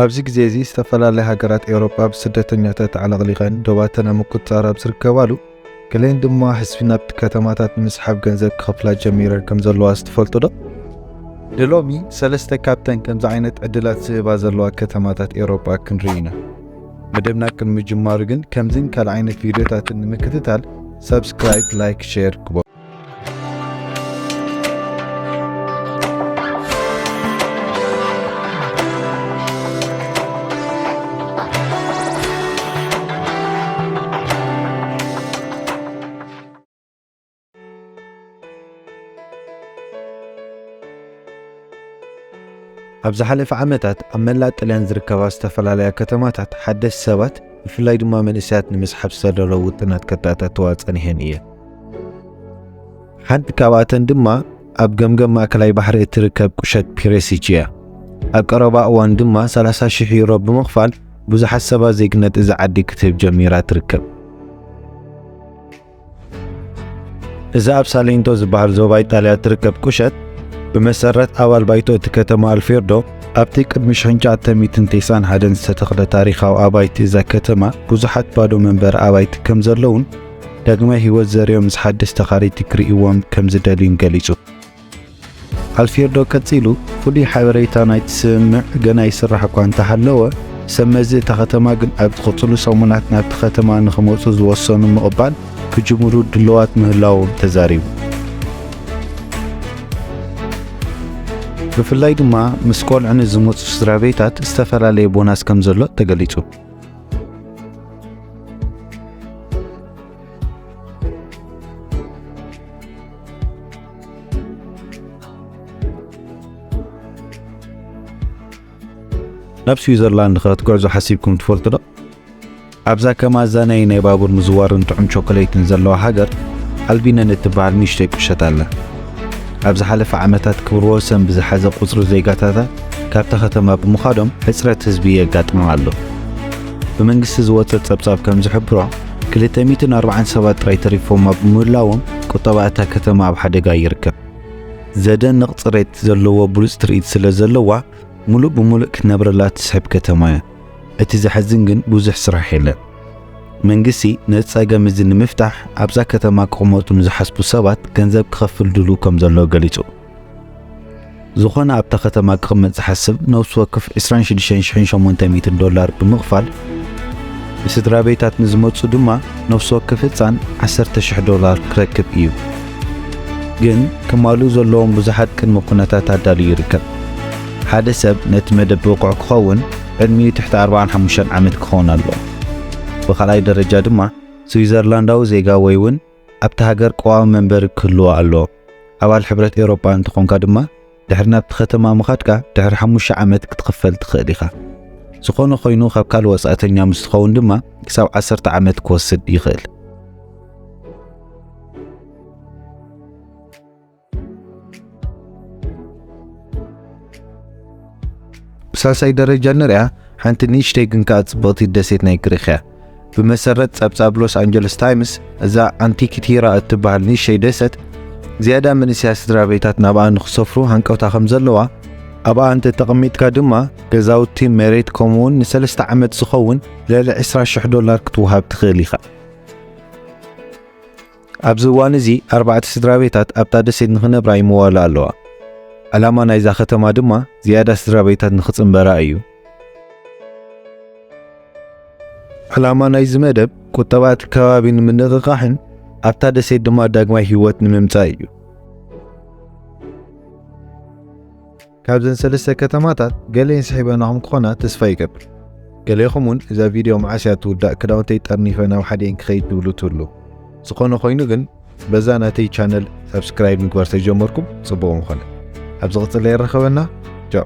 ኣብዚ ግዜ እዚ ዝተፈላለያ ሃገራት ኤውሮጳ ብስደተኛታት ተዓለቕሊቐን ዶባተን ኣብ ምቁጽጻር ኣብ ዝርከባሉ፣ ገለን ድማ ህዝቢ ናብቲ ከተማታት ንምስሓብ ገንዘብ ክኸፍላ ጀሚረን ከም ዘለዋ ትፈልጡ ዶ? ንሎሚ ሰለስተ ካብተን ከምዚ ዓይነት ዕድላት ዝህባ ዘለዋ ከተማታት ኤውሮጳ ክንርኢ ኢና። መደብና ቅድሚ ምጅማሩ ግን ከምዚን ካልእ ዓይነት ቪድዮታትን ንምክትታል ሳብስክራይብ፣ ላይክ፣ ሼር ግበሩ። ኣብ ዝሓለፈ ዓመታት ኣብ መላእ ጥልያን ዝርከባ ዝተፈላለያ ከተማታት ሓደስቲ ሰባት፣ ብፍላይ ድማ መንእሰያት ንምስሓብ ዝተደረቡ ውጥናት ከተኣታተዋ ጸኒሐን እየን። ሓንቲ ካብኣተን ድማ ኣብ ገምገም ማእከላይ ባሕሪ እትርከብ ቁሸት ፒሬሲች እያ። ኣብ ቀረባ እዋን ድማ ሰላሳ ሽሕ ዩሮ ብምኽፋል ብዙሓት ሰባት ዜግነት እዚ ዓዲ ክትህብ ጀሚራ ትርከብ። እዛ ኣብ ሳሌንቶ ዝበሃል ዞባ ኢጣልያ እትርከብ ቁሸት፣ ብመሰረት ኣባል ባይቶ እቲ ከተማ ኣልፌርዶ፣ ኣብቲ ቅድሚ ሽሕን ትሽዓተ ሚእትን ተስዓን ሓደን ዝተተኽለ ታሪኻዊ ኣባይቲ እዛ ከተማ ብዙሓት ባዶ መንበሪ ኣባይቲ ከም ዘለውን ዳግማይ ህይወት ዘርእዮም ምስ ሓደስቲ ተኻረይቲ ክርእይዎም ከም ዝደልዩን ገሊጹ። ኣልፌርዶ ቀጺሉ፣ ፍሉይ ሓበሬታ ናይቲ ስምምዕ ገና ይስራሕ እኳ እንተሃለወ፣ ሰብ መዚ እታ ከተማ ግን ኣብ ዝቕጽሉ ሰሙናት ናብቲ ከተማ ንኽመጹ ዝወሰኑ ምቕባል ክጅምሩ ድሉዋት ምህላዎም ተዛሪቡ። ብፍላይ ድማ ምስ ቆልዑ ንዝመጹ ስድራ ቤታት ዝተፈላለየ ቦናስ ከም ዘሎ ተገሊጹ። ናብ ስዊዘርላንድ ከ ክትጉዕዙ ሓሲብኩም ትፈልጡ ዶ? ኣብዛ ከም ኣዛናዪ ናይ ባቡር ምዝዋርን ጥዑም ቾኮሌትን ዘለዋ ሃገር፣ ኣልቢነን እትበሃል ንእሽተይ ቁሸት ኣላ። ኣብ ዝሓለፈ ዓመታት ክብረ ወሰን ብዝሓዘ ቁጽሪ ዜጋታታ ካብታ ከተማ ብምኻዶም ሕጽረት ህዝቢ የጋጥሞም ኣሎ። ብመንግስቲ ዝወጸ ጸብጻብ ከም ዝሕብሮ፣ ክልተ ሚእትን ኣርባዓን ሰባት ጥራይ ተሪፎማ ብምህላዎም ቁጠባ እታ ከተማ ኣብ ሓደጋ ይርከብ። ዘደንቕ ጽሬት ዘለዎ ብሉጽ ትርኢት ስለ ዘለዋ፣ ምሉእ ብምሉእ ክትነብረላ ትስሕብ ከተማ እያ። እቲ ዘሕዝን ግን ብዙሕ ስራሕ የለን። መንግስቲ ነቲ ጸገም እዚ ንምፍታሕ ኣብዛ ከተማ ክቕመጡ ንዝሓስቡ ሰባት ገንዘብ ክኸፍል ድሉው ከም ዘሎ ገሊጹ። ዝኾነ ኣብታ ከተማ ክቕመጥ ዝሓስብ ነፍሲ ወከፍ ዕስራን ሽዱሽተን ሽሕን ሸሞንተ ሚእትን ዶላር ብምኽፋል፣ ብስድራ ቤታት ንዝመጹ ድማ ነፍሲ ወከፍ ህጻን ዓሰርተ ሽሕ ዶላር ክረክብ እዩ። ግን ክማልኡ ዘለዎም ብዙሓት ቅድመ ኩነታት ኣዳልዩ ይርከብ። ሓደ ሰብ ነቲ መደብ ብቑዕ ክኸውን ዕድሚኡ ትሕቲ ኣርባዓን ሓሙሽተን ዓመት ክኸውን ኣለዎ። ብኻልኣይ ደረጃ ድማ ስዊዘርላንዳዊ ዜጋ ወይ እውን ኣብታ ሃገር ቀዋሚ መንበሪ ክህልዎ ኣለዎ። ኣባል ሕብረት ኤውሮጳ እንተኾንካ ድማ ድሕሪ ናብቲ ከተማ ምኻድካ ድሕሪ ሓሙሽተ ዓመት ክትኽፈል ትኽእል ኢኻ። ዝኾነ ኮይኑ ካብ ካልእ ወጻእተኛ ምስ ትኸውን ድማ ክሳብ ዓሰርተ ዓመት ክወስድ ይኽእል። ብሳልሳይ ደረጃ ንሪኣ ሓንቲ ንእሽተይ ግን ከኣ ጽብቕቲ ደሴት ናይ ግሪኽ እያ። ብመሰረት ጸብጻብ ሎስ ኣንጀለስ ታይምስ፣ እዛ ኣንቲኪቲራ እትበሃል ንእሽተይ ደሴት ዝያዳ መንእሰያት ስድራ ቤታት ናብኣ ንኽሰፍሩ ሃንቀውታ ከም ዘለዋ፣ ኣብኣ እንተ ተቐሚጥካ ድማ ገዛውቲ፣ መሬት ከምኡውን ንሰለስተ ዓመት ዝኸውን ልዕሊ ዕስራ ሽሕ ዶላር ክትወሃብ ትኽእል ኢኻ። ኣብዚ እዋን እዚ ኣርባዕተ ስድራ ቤታት ኣብታ ደሴት ንኽነብራ ይመዋላ ኣለዋ። ዕላማ ናይዛ ከተማ ድማ ዝያዳ ስድራ ቤታት ንኽጽንበራ እዩ። ዕላማ ናይዚ መደብ ቁጠባ እቲ ከባቢ ንምንቕቓሕን ኣብታ ደሴት ድማ ዳግማይ ህይወት ንምምጻእ እዩ። ካብዘን ሰለስተ ከተማታት ገሌን ስሒበናኹም ክኾና ተስፋ ይገብር። ገሌኹም እውን እዛ ቪድዮ መዓስ እያ ትውዳእ፣ ክዳውንተይ ጠርኒፈ ናብ ሓዲኤን ክኸይድ ትብሉ ትህሉ። ዝኾነ ኮይኑ ግን በዛ ናተይ ቻነል ሳብስክራይብ ምግባር ተጀመርኩም ጽቡቕ ምኾነ። ኣብ ዝቕጽል የራኸበና። ቻው።